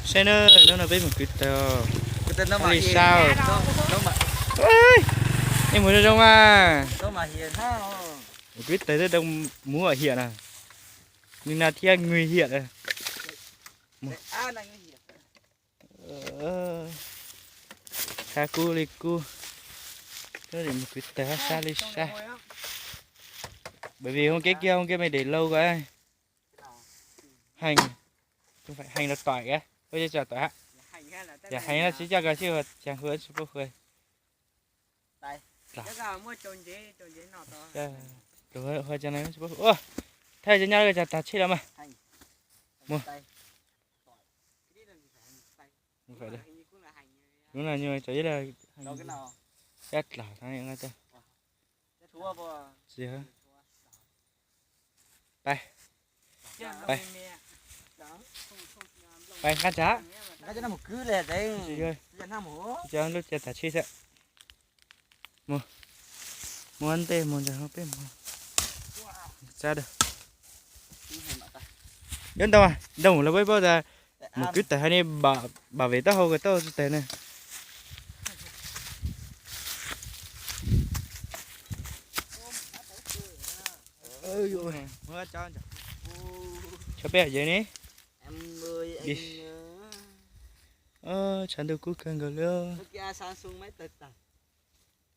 Saib na, hnub no peb mus kwv tawg li sav. Nej mus zoo zoo mas. Mus kwv tawg twb tau muv hiam na, nws na thiab nws hiam. Sav kub li kub, mus kwv tawg sav li sav. Bởi vì hôm kia kia hôm kia mày để lâu quá. Hành, không phải hành là tỏi á. Ôi, cho tỏi hả? Dạ hành nó chỉ cho cái chứ chàng hứa chứ bố hứa. Hứa cho nhau cái chàng tạt chết lắm mà. Mua. Không phải đâu. Đúng là nhưng mà chả biết là chắc là thằng này nó cho. Gì hả? Pais, pais, pais nqa tsa. Cov lub cia tas tsheb xwb. Mus, mus ua ntej mus ntsag peb mus. Tsa da. Yuav ntau, ntau mus los peb paub tas mus kwv tawg hais ni, bảo vệ taub hau kws taub hau tsis tawg na. Tshuav peb hom yawg ne. Tshav ntuj kub kawg nkaus li.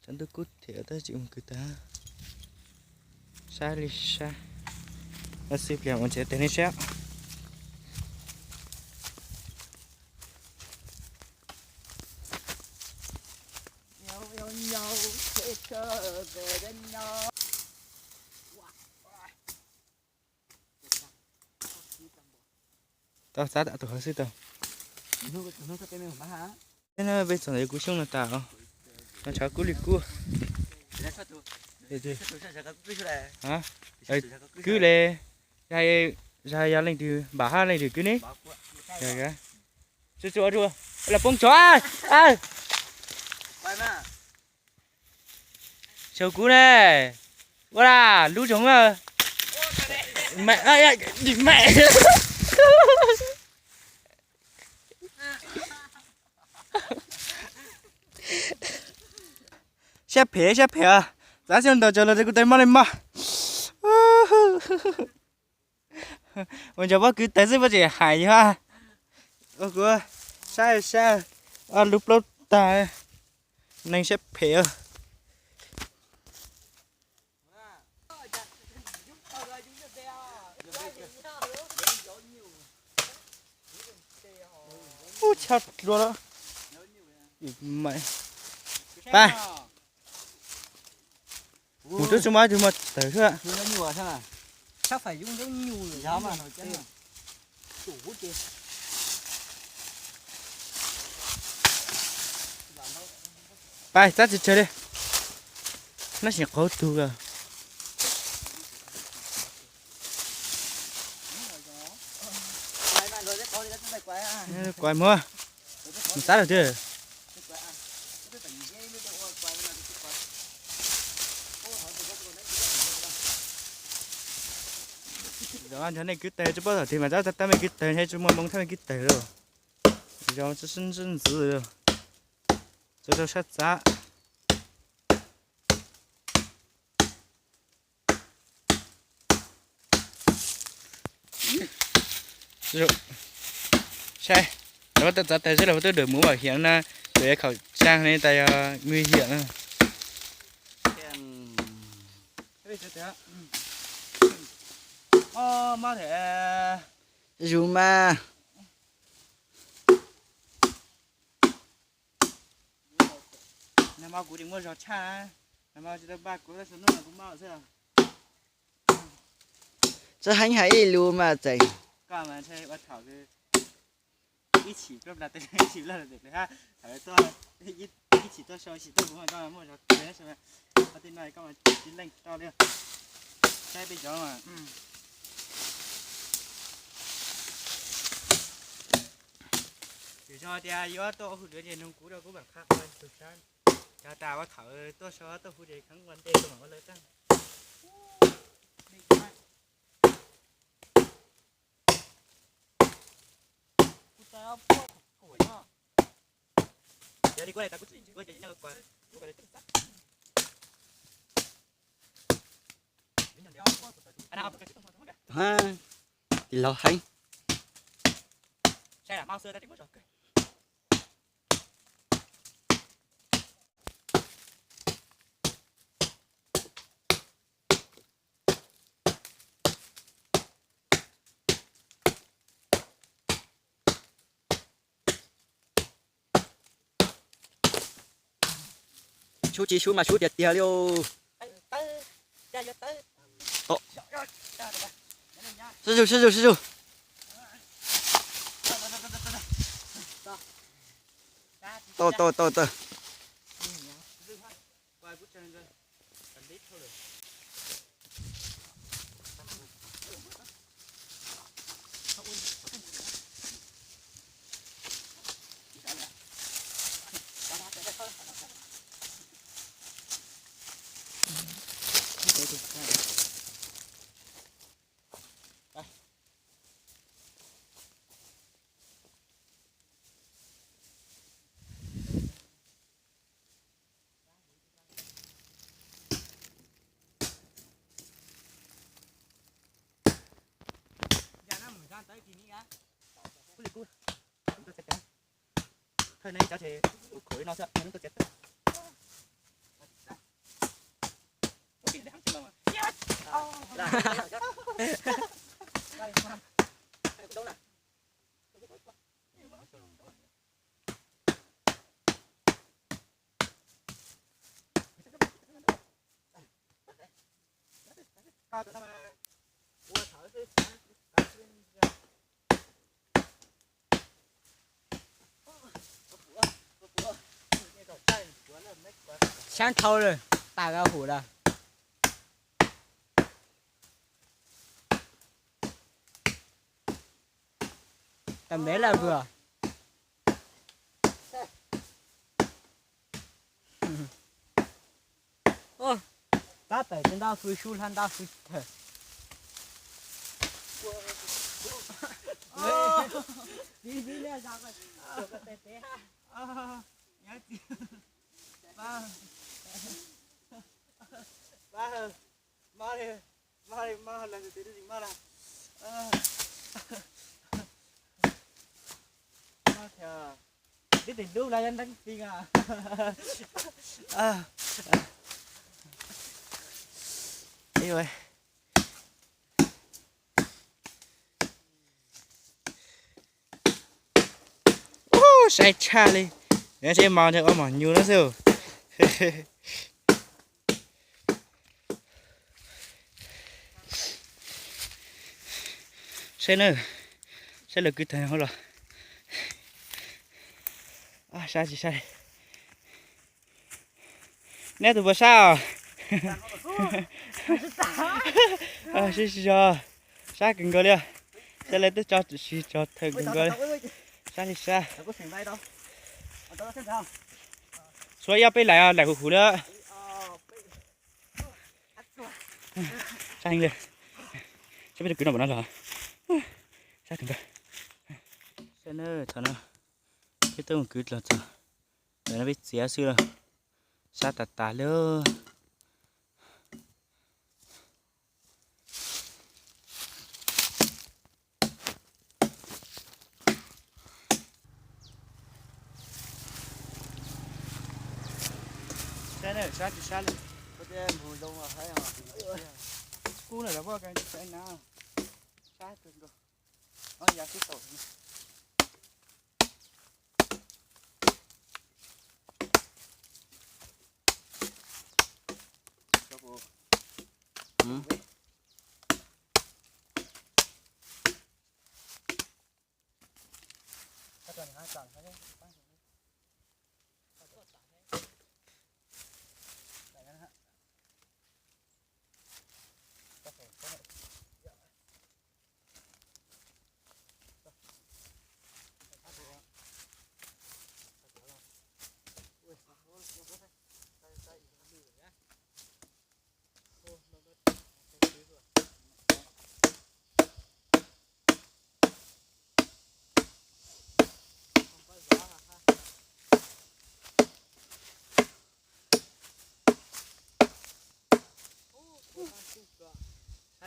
Tshav ntuj kub thiab tab sis mus kwv tag. Sab li sab. Xwb pliag mus nrhiav tes nej saib. Tau, xav tus hauv xwb tau. Peb txog ntawm kuv xyoob no tas os. No tshav kub li kub. Kwv le, yog leej twg npam hab leej twg kwv ne. Los poob tsov. Saum kuv ne, ua lub zoov. Siab phem siab phem, txav xyoob ntau tsaws los kuv tais mob li mob. Ua ntsog pob kwv tawg xwb pob tseem hais yog. Ua kuv saib saib, ob lub plaub tag, neeg siab phem. Ub, chab dua lawm. Pab mus twb tsis muaj ib tug muaj tawg xwb. Pab txab tsis tsawg li, nab sim qauv tug. Kuv mus, mus txab lawm tiag. Zov nrog nej kwv tawg tsis paub thaum twg mas txab tab mej kwv tawg ntshe tsis muaj moo thab mej kwv tawg lawm. Zov ntxwv, txav rau sab txab. Saib, lawv twb txav tawg xwb los twb dawm mus vam hiam na, tsuas yog khaum tsag ne tas yog nguy hiểm na. Zus mas. Nag hmo kuv tseem muaj zog tshaj, nag hmo tsis tau npaj kuv tab sis hnub no kuv mob xwb. Txawj heev hais ib lus mas tseem. Koj mas ntshe ua thaum ib chim plaub plag teb ib chim lawm hab, thaum ib chim tuaj sau ib chim tuaj kuv mas koj muaj zog kawg tab sis mas qhov tej no koj mas tsis leej tau li. Saib peb cov mas Yog tias yuav tuaj ua hauj lwm ces nug kuv rau kuv mam qha ua tus sab. Yog tas ua thaum tuaj so tuaj hu ces kheev ua ntej tuaj mam ua lawm tag. Kuv Tis laug heev. Sub tsis sub mas sub tiag tiag li os. Sib zug, sib zug, sib zug. Tau, tau, tau, tau. Sab dhau lawm, tas hum lawm. Tam ntev lawm puas? Tab tawm tsis ntau, hws su hla ntau hws tawm. Tib tes dub la nteeb ti a. Ub, sai tshaj li. Nyob seb mos ntshe ua mos nyuj no xwb. Saib na, saib lawv kwv tag hauv los. Sab tsis sab li. Neb tus puas sab os? Sib zog, sab kawg nkaus li. Saib lawv twb tso tsis tso thawm kawg nkaus li. Sab li sab. Xuav ib ob peb laim, laim huv huv li. Sab heev li. Saib peb tus kwv no npaum no los. Sab kawg nkaus. Saib na, thaum no peb tuaj mus kwv los txog, ntawm no peb txiav xwb los sab tas tas li. Sab na, sab tsis sab li. Kub na, lawv poj kab tsis sab na. Sab kawg nkaus. Ob yav sib tau.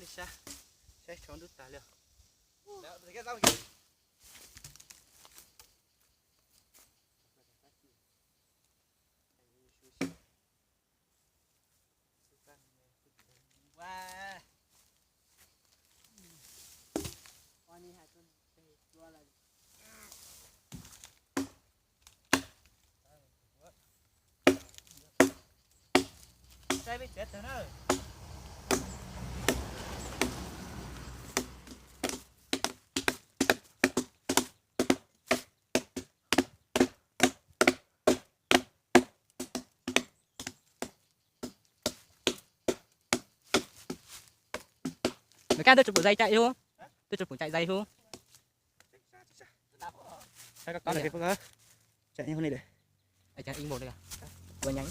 Li sab, saib tsho ntub tas li. Saib peb txiav tag na. Nws kab twb tsis pum zais cai hu, twb tsis pum cai zais hu. Saib kab kab no, cai hu ne, ua nyeem.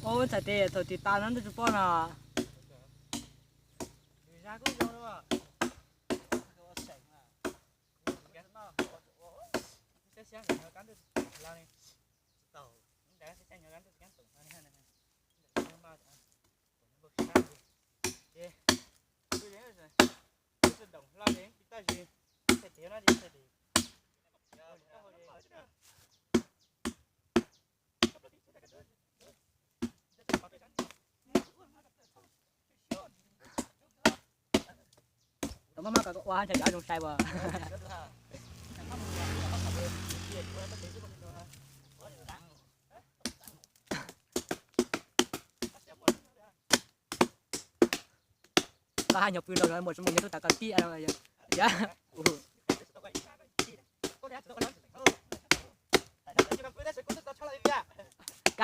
Ua txhais tes thaum tim tas no ntuj tsis poj no. Tau maj maj kom ua ntshe cov zoo sai as. Koj hais nyuag pw rau muaj tsis muaj nyias tub tas koj tib yam. Koj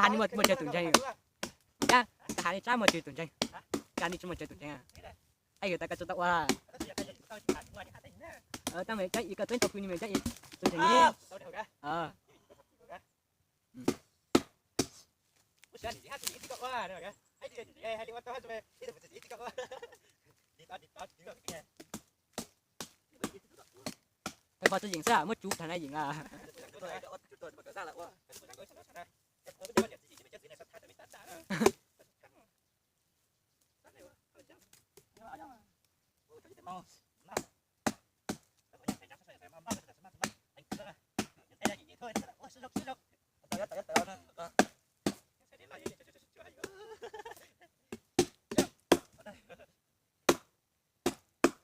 hais muaj tsis tus ntseeg, koj hais li tsab muaj tsis tus ntseeg, koj hais li tsis muaj tsis tus ntseeg. Ai, tas koj tsis tau ua. Tab mas cov ib koj teb tau pw ni mas cov ib tus ntseeg li. Peb pom tsis yeem xwb, muab cub tag na yeem a.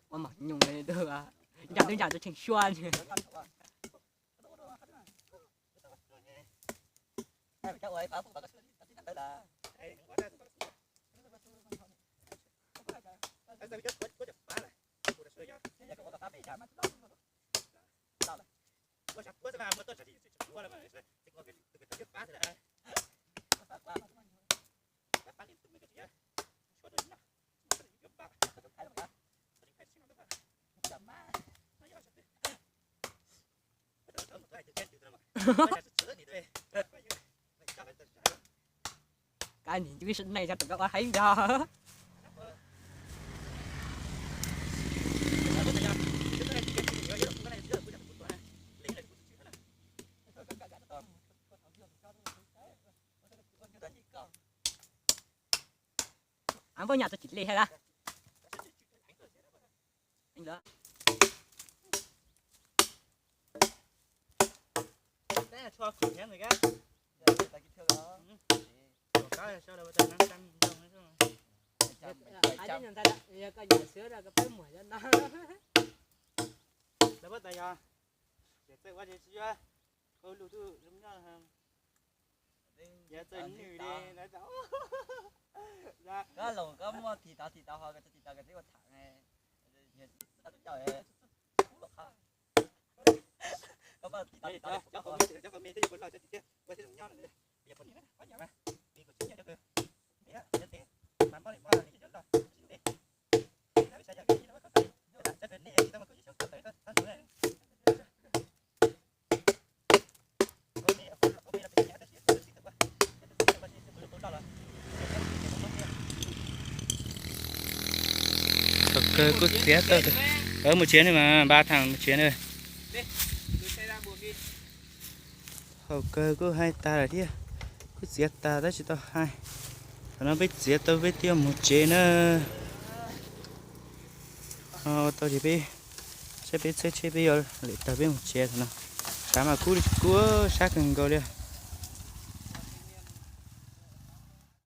Ua mov nyoos li, ncaj twb ncaj tsis tsheej suab. Kab nim ncw neeg xyov tus koj ua heev yog. Av npauj nyaj txog tsis li hais lawm. Koj los koj muaj thim tod thim tod ho koj tsis thim tod koj twb ua tham. Koj muaj thim tod thim tod, cov qhov me thiab yuav puas loj cov tim thiab ua thiab zoo nyob no. Yog poj niam na, poj niam mas, vim kuv Thaum kawg kuj txiav tau. Mus tsev ne mas, npaj thaam mus tsev na. Thaum kawg kuj hais tag lawm thiab, kuj txiav tag tab tsis tau hais. Thaum no peb txiav tau peb thiaj mus tsev na. Ua tau ces peb, saib peb tsheb tsheb peb yuav lem tag peb mus tsev thaum no. Tshav mas kub li kub, sab kawg nkaus li.